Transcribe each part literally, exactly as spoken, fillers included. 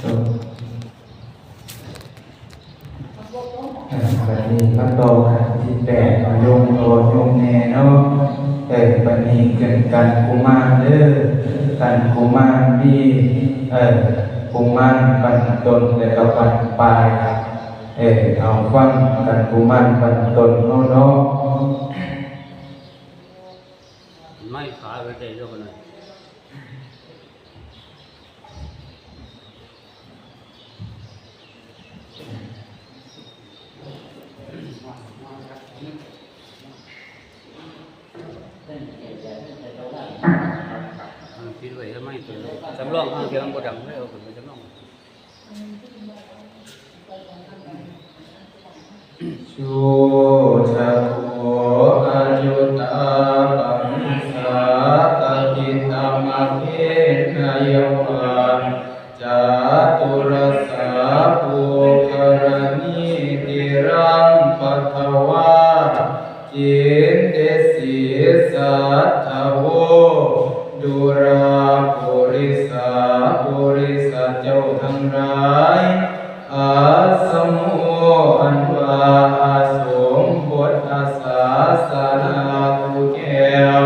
เออ บัดนี้มาต่อขั้นที่แปด มาโยมพ่อโยมแม่เนาะ เออ บัดนี้ขึ้นขันกุมารเด้อ ขันกุมารมี เออ กุมารบั้นต้นและก็บั้นปลาย เออ เอาฟังขันกุมารบั้นต้นเฮาเนาะ ไม่ขาไปได้แล้วกันนะ ปิดไว้ทำไมตัวจำลองห้างเทียมบ่ดังเลย เอาขึ้นไปจำลอง Sujato acutappaṭisā, pacchittamabhinayavā, caturāssakuppakaranī, tiraṃ patvā cittesi sattavo. ดูราปุริสา ปุริสะเจ้าทั้งหลาย อาสโม อันว่าอาสม พุทธศาสนาผู้แก้ว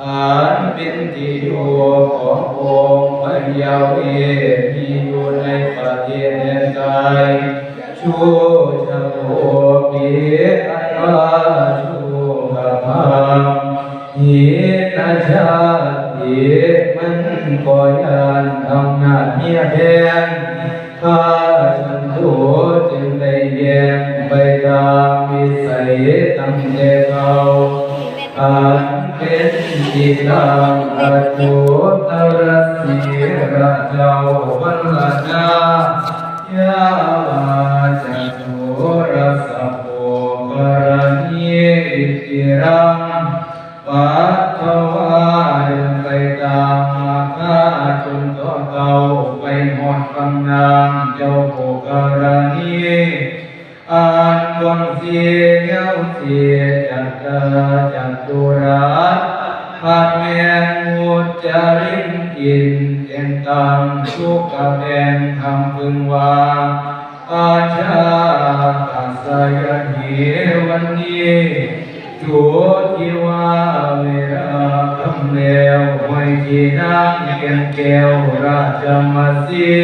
อันเป็นที่อยู่ขององค์พระยาเวท มีอยู่ในประเทศแดนไกล Sujato pi อันว่า Sugabhaṃ hīnajāti มันก็ย่านอำนาจเมียแพง Bhajanto จึงได้แย่งไปตามวิสัยตั้งแต่เก่า อันเป็นที่ตั้ง Acuttarasīla เจ้าพรรณา Yāvā caturāssakuppakaranī, ciraṃ patvā เดินไปตามมรรคาจนต่อเต้าไปฮอดบั้งนางเจ้าปุคครณี อันบนสียาวสีจัตตาจัตุราช พัดแม่นมุจจารินอิน แต่งตั้งสุกแบ่งคำพึงว่า Ajātasayane วันนี้ จุดที่ว่าเวลาค่ำแล้ว ห้อยที่นางแก่นแก้วราชมัสสี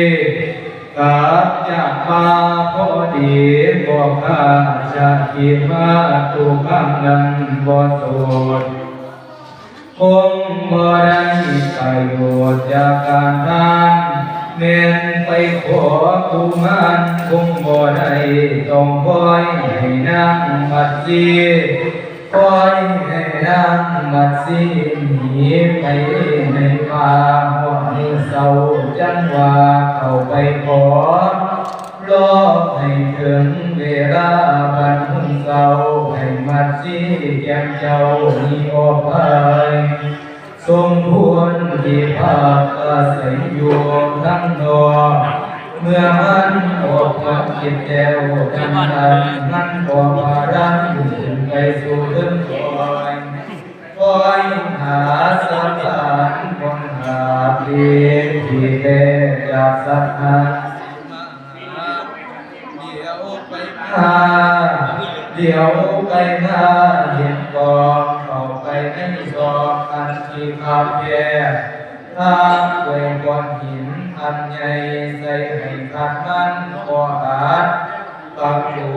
กลับจากป่าพอดี พ่อข้าชาติมาตุครั้งนั้นบ่โสด คงบ่ได้ประโยชน์จากการทาน แม่นไปขอกุมาร คงบ่ได้ต้องคอยให้นางมัสสี คอยให้นางมัสสีหนีไปในป่า ฮอดมื้อเช้าจั่งว่าเข้าไปขอ รอให้ถึงเวลาบัดฮุ่งเช้า ให้มัสสีแก่นเจ้าหนีออกไป สมควรที่พักอาศัยอยู่ทางนอก เมื่อมันออกความคิดแล้วดังนั้น มันก็พากันขึ้นไปสู่เทิงดอย คอยหาสถานค้นหาเพียงที่แท้จากสัตว์นั้น เดี๋ยวไปมา เดี๋ยวไปมา เห็นกองเข้าไปในซอกอันที่คับแคบ ทับด้วยก้อนหินอันใหญ่ ใส่ให้คัดมันก็อาจ ปักตู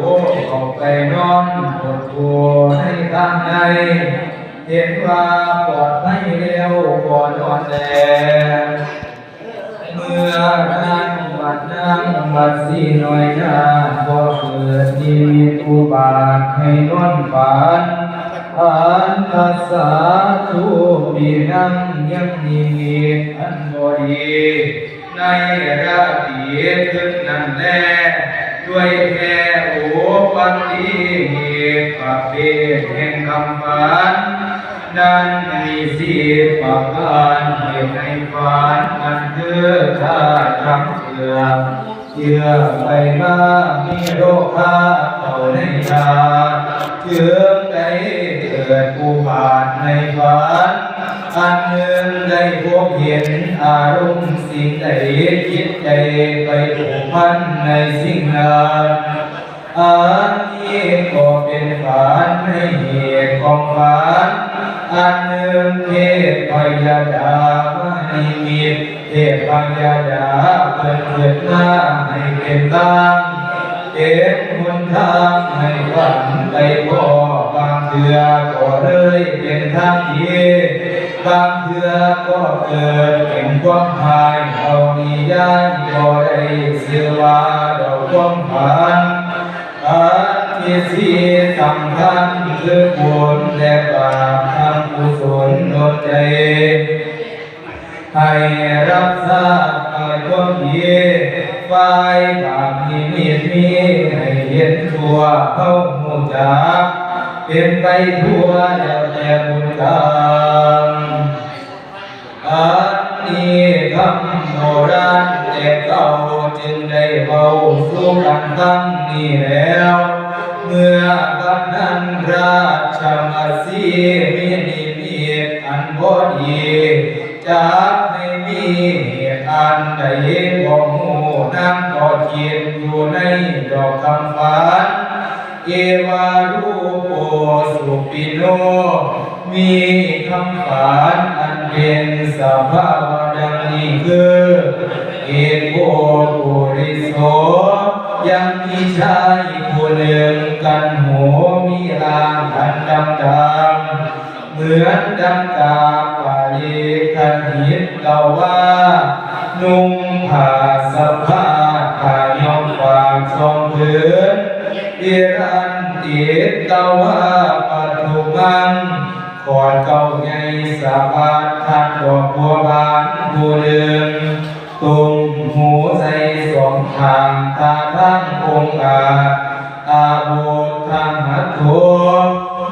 เข้าไปนอนหดหู่ในทางใน เห็นว่าปลอดภัยแล้วก็นอนแล เมื่อนั้นบัดนางมัสสีน้อยนา ก็เกิดนิมิตอุบาทให้นอนฝัน อันทัสสะ ทุกปีนั้นยังนิมิตอันบ่ดี ในราตรีคืนนั้นแล ด้วยแท้อุบัติเหตุประเภทแห่งคำฝัน นั้นมีสี่ประการ เหตุในฝันนั้นคือธาตุทั้งเครื่อง เจือไปมามีโรคาเข้าในธาตุ จึงได้เกิดอุบาทในฝัน อันหนึ่งได้พบเห็นอารมณ์สิ่งใด จิตใจไปผูกพันในสิ่งนั้น อันนี้ก็เป็นฝันในเหตุของฝัน อันหนึ่งเทพพยดามานิมิต เทพพยดาเพิ่นเกิดมาให้เป็นทาง เป็นหนทางให้ฝันไปพ้อบางเทื่อก็เลยเป็นทางดี บางเทื่อก็เกิดเป็นความหาย เอานิยายบ่ได้ชื่อว่าดอกความฝัน อันที่สี่สำคัญคือบุญและบาป ทั้งกุศลดลใจ ให้รับทราบฝ่ายความดี ฝ่ายบาปนิมิตมีให้เห็นทั่ว เฮาฮู้จัก เป็นไปทั่วแล้วแต่บุญกรรม อันนี้คำโบราณแต่เก่าจึงได้เว้าสู่กันฟังนี้แล้ว เมื่อบัดนั้นราชมัสสีมีนิมิตอันบ่ดี จักให้มีเหตุอันใดบ่ฮู้ นางก็คิดอยู่ในดอกคำฝัน เอวารูโปสุปิโน มีคำฝันอันเป็นสภาวะดังนี้คือ เอโกปุริโส ยังมีชายผู้หนึ่งกัณหู มีร่างอันดำดำ เหมือนดังกาปาลิคหิตตวา นุ่งผ้าสะพาดผ้าย้อมฝากสองผืน วิรันติตวาปทุมัง ขอดเกล้าใหญ่สะบัดทัดดอกบัวบานผู้หนึ่ง ตุ้มหูใส่สองข้าง ท่าทางองอาจ อาวุธทหัตโถ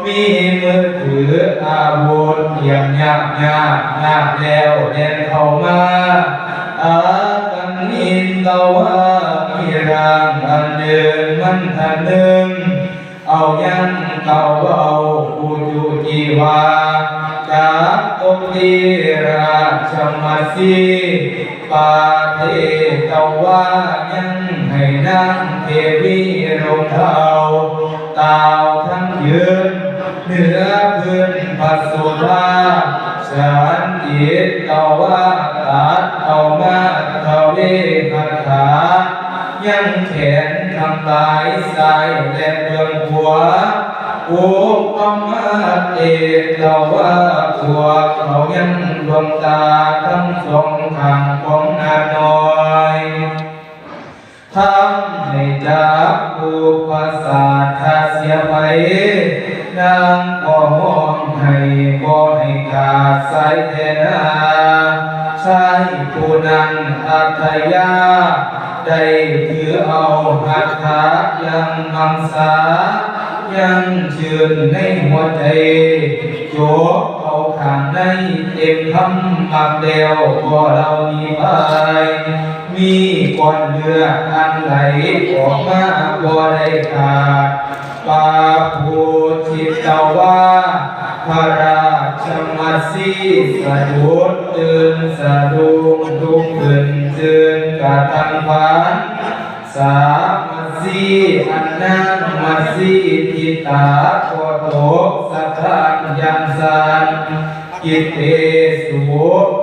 มีมือถืออาวุธ เตรียมยากยากยากแล้วแล่นเข้ามา อากังนินตวา มีร่างอันเดินมันทันหนึ่ง เอายังเก่าเว้าอุจุจีวา จากตกที่ราชมัสสี ปาเทตวา ยังให้นางเทวีลงเท้า ตาวทั้งยืน เหนือพื้นพระสุธา ฉันติตวา ตัดเอามาทเวหัตถา ยังแขนข้างซ้ายและเบื้องขวา อุปมาเตตวา พวกเขายังดวงตาทั้งสองข้างของนาน้อย ทำให้จักผู้ประสาทเสียไป นางก็ฮ้องให้บ่ให้ขาดสายแท้นา ชายผู้นั้นอัธยา ได้ถือเอาหัตถะยังมังสา ยังชื่นในหัวใจ โจกเอาข้างในเต็มคำมักแล้วก็เหล่านี้ไป มีก้อนเลือดอันไหลออกมาบ่ได้ขาด ปาภูชิตวา พระราชมัสสีสะดุดตื่นสะดุ้งลุกขึ้นตื่นกระทันหัน สามัสสีอันนางมัสสีทิตาก็ตกสะท้านอย่างสัน กิเตสุ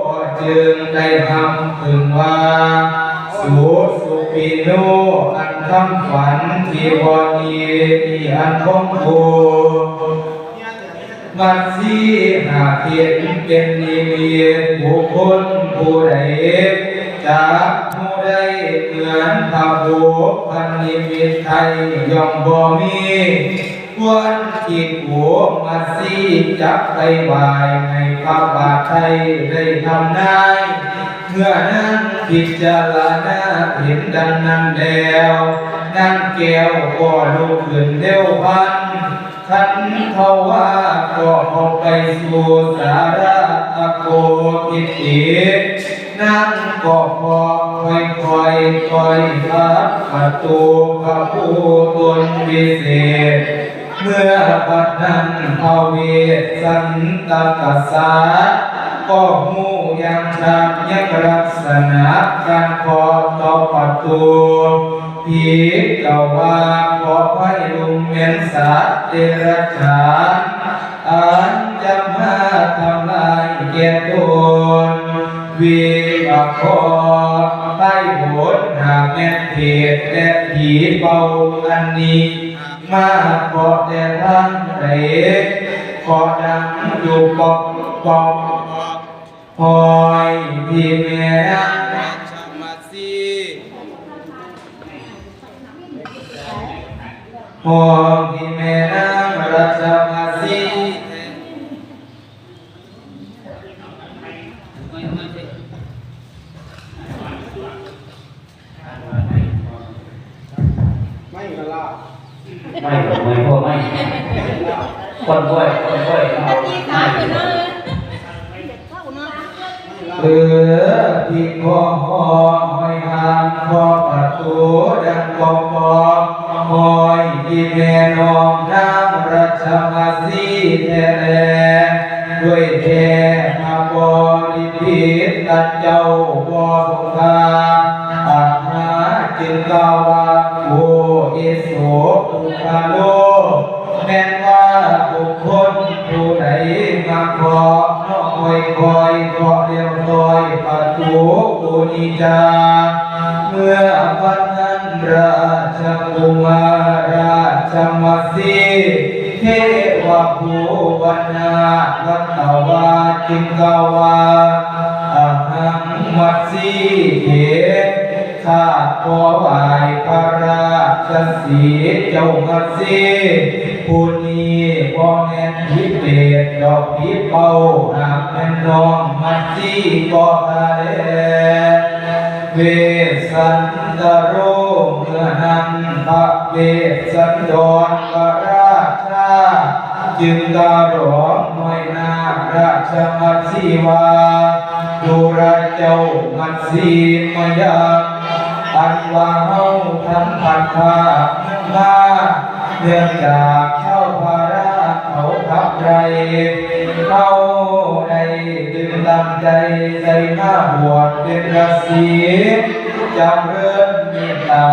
ก็จึงได้รำพึงว่า สุสุปิโน อันคำฝันที่บ่ดีมีอันของกู มัสสีหากเห็นเป็นนิมิตบุคคลผู้ใด จักผู้ใดเหมือนพระบุพนิมิตไทยย่อมบ่มี ควรที่กูมัสสีจักไปไหว้ในพระบาทไทยได้ทำนาย เมื่อนางพิจารณาเห็นดังนั้นแล้ว นางแก้วก็ลุกขึ้นเร็วพลัน ขันทวาก็เข้าไปสู่สาราตะโกกิติ นางก็พอค่อยๆค่อยพับประตูพระผู้ตนวิเศษ เมื่อบัดนั้นพระเวสสันตกษัตริย์ ก็ฮู้อย่างชัดยังลักษณะการเคาะต่อประตู ผีก็ว่าขอไผลุงแม่นสัตว์เดรัจฉาน อันจะมาทำลายแก่ตน วิเคราะห์ไพร่ผลหากแม่นเทพและผีเป่าอันนี้ มาเคาะแต่ทางใด เคาะดังอยู่ป๊อกป๊อกป๊อก ห้อยที่แม่นางราชมาสี ห้องที่แม่นางราชมาสี ไม่กะลา ไม่กับมือพวกไม่ คนด้วย คนด้วย เอา เออ ที่คอหอยหางคอประตูดังปองปอง หอยที่แม่น้องนางราชมาสีแท้แล ด้วยแท้พระบริพิตรตัดเจ้าบ่สงคราม อาหาจึงกล่าวว่า โอเอโสปุคคโล แม่นว่าบุคคลผู้ใดมาเคาะ น้อมค่อยๆ เคาะเลี้ยวซอยประตูกุณิจา เมื่อวันนั้นราชกุมารราชมัสสี เทวภูวนารัตวาจึงกล่าวว่า อหังมัสสีเถ ข้าขอไหว้พระราชสีห์เจ้ามัสสี ผู้นี้บ่แม่นผีเปรตดอกผีเป้า หากแม่นน้องมัสสีก็ทาแล เวสสันตโร เมื่อนั้นพระเวสสันดรพระราชา จึงกล่าวร้องน้อยหน้าราชมัสสีว่า ดูราเจ้ามัสสีมายัง อันว่าเฮาทั้งพัดพรากมา เนื่องจากชาวพาราเขาขับไล่ เฮาได้จึงตั้งใจใส่มาบวชเป็นฤาษี จำเริญเมตตา